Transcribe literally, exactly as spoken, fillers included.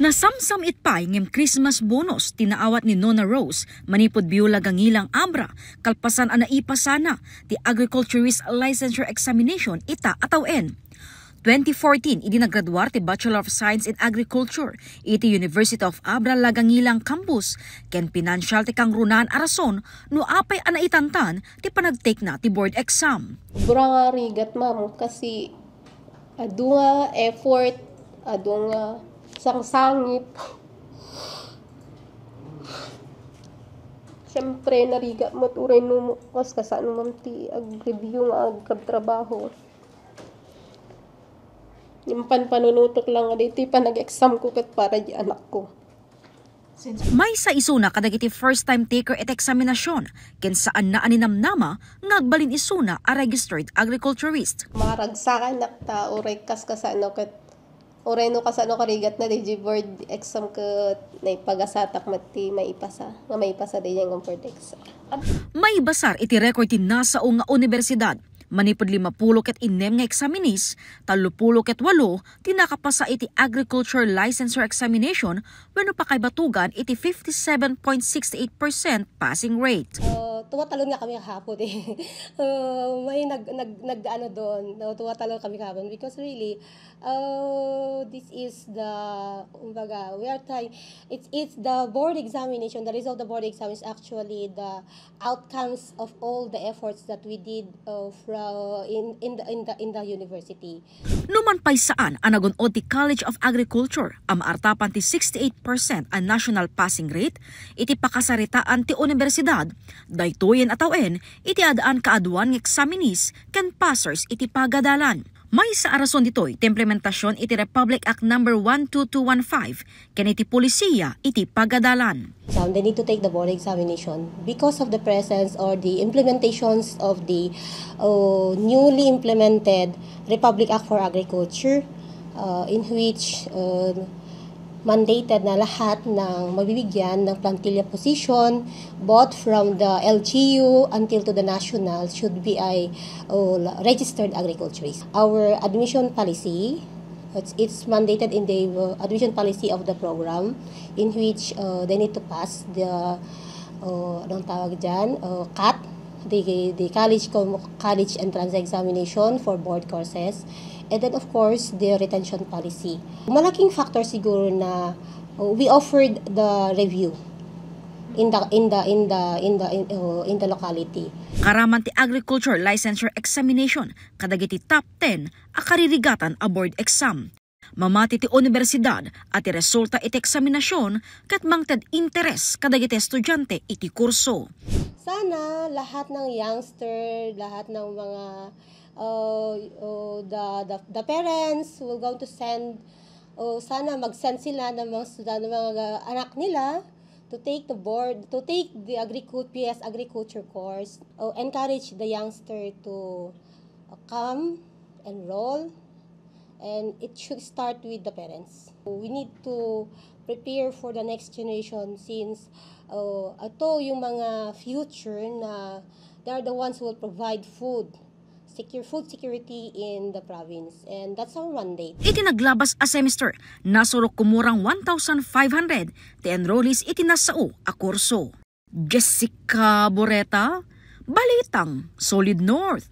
Nasamsam-it pay ngem Christmas bonus ti naawat ni Nona Rose manipud Beulah Gangilang Abra kalpasan a naipasana ti Agriculturist Licensure Examination ita a tawen. Twenty fourteen idi nagraduar ti Bachelor of Science in Agriculture iti University of Abra Lagangilang Campus, ken pinansial ti kangrunaan a rason no apay a naitantan ti panagtake na ti board exam. Bura nga rigat, ma'am, kasi adu nga effort, adu nga sangsangit. Siyempre, narigat met uray no kas-, kasano, ma'am, ti ag-review nga agtrabaho. Impan panunutok lang nga daytoy panag-exam ko ket para di anakko. Maysa isuna kadagiti first time taker iti eksaminasyon, ken saanna a ninamnama nga agbalin isuna a registered agriculturist. Maragsakan nak ta uray kas-, kasano ket uray no kasano karigat na dayjay board exam ket naipagasatak met ti maipasa, nga maipasa dayjay nga board exam. Maibasar iti record ti nasao nga universidad, manipud limapulo ket innem nga examinees, tallopulo ket walo ti nakapasa iti agriculture licensure examination wenno pakaibatugan iti fifty-seven point six eight percent passing rate. Uh, tumatalon nga kami kahapon eh. Uh, may nag, nag, nag, ano doon, no, tumatalon kami kahapon because really, uh, this is the, kumbaga, we are trying, it's, it's the board examination, the result of the board exam is actually the outcomes of all the efforts that we did, uh, fro-, in, in the, in the, in the university. Numan pay saan a nagun-od ti College of Agriculture a maartapan ti sixty-eight percent a national passing rate iti pakasaritaan ti universidad, daytoyen a tawen iti addaan kaaduan nga examinees ken passers iti pagadalan. Maysa a rason ditoy ti implementasion iti Republic Act Number one two two one five ken iti polisiya iti pagadalan. So they need to take the board examination because of the presence or the implementations of the, uh, newly implemented Republic Act for Agriculture, uh, in which, uh, mandated na lahat ng mabibigyan ng plantilla position, both from the L G U until to the national, should be a, uh, registered agriculturist. Our admission policy, it's, it's mandated in the, uh, admission policy of the program, in which, uh, they need to pass the, uh, anong tawag dyan, uh, CAT, the, the college com-, college entrance examination for board courses, and then of course the retention policy. Malaking factor siguro na, uh, we offered the review in the, in the, in the, in the, in, uh, in the locality. Karaman ti agriculture licensure examination kadagiti top ten a karirigatan a board exam. Mamati ti universidad a ti resulta iti eksaminasion ket mangted interes kadagiti estudiante iti kurso. Sana lahat ng youngster, lahat ng mga, uh, uh, the, the, the parents will going to send, uh, sana mag-send sila ng mga estudyante, ng mga anak nila to take the board, to take the agricult-, P S agriculture course. Uh, encourage the youngster to, uh, come, enroll, and it should start with the parents. We need to prepare for the next generation since, uh, ito yung mga future na they are the ones who will provide food, secure, food security in the province. And that's our mandate. Iti naglabas a semester, nasurok kumurang one thousand five hundred ti enrollees iti nasao a kurso. Jessica Boreta, Balitang Solid North.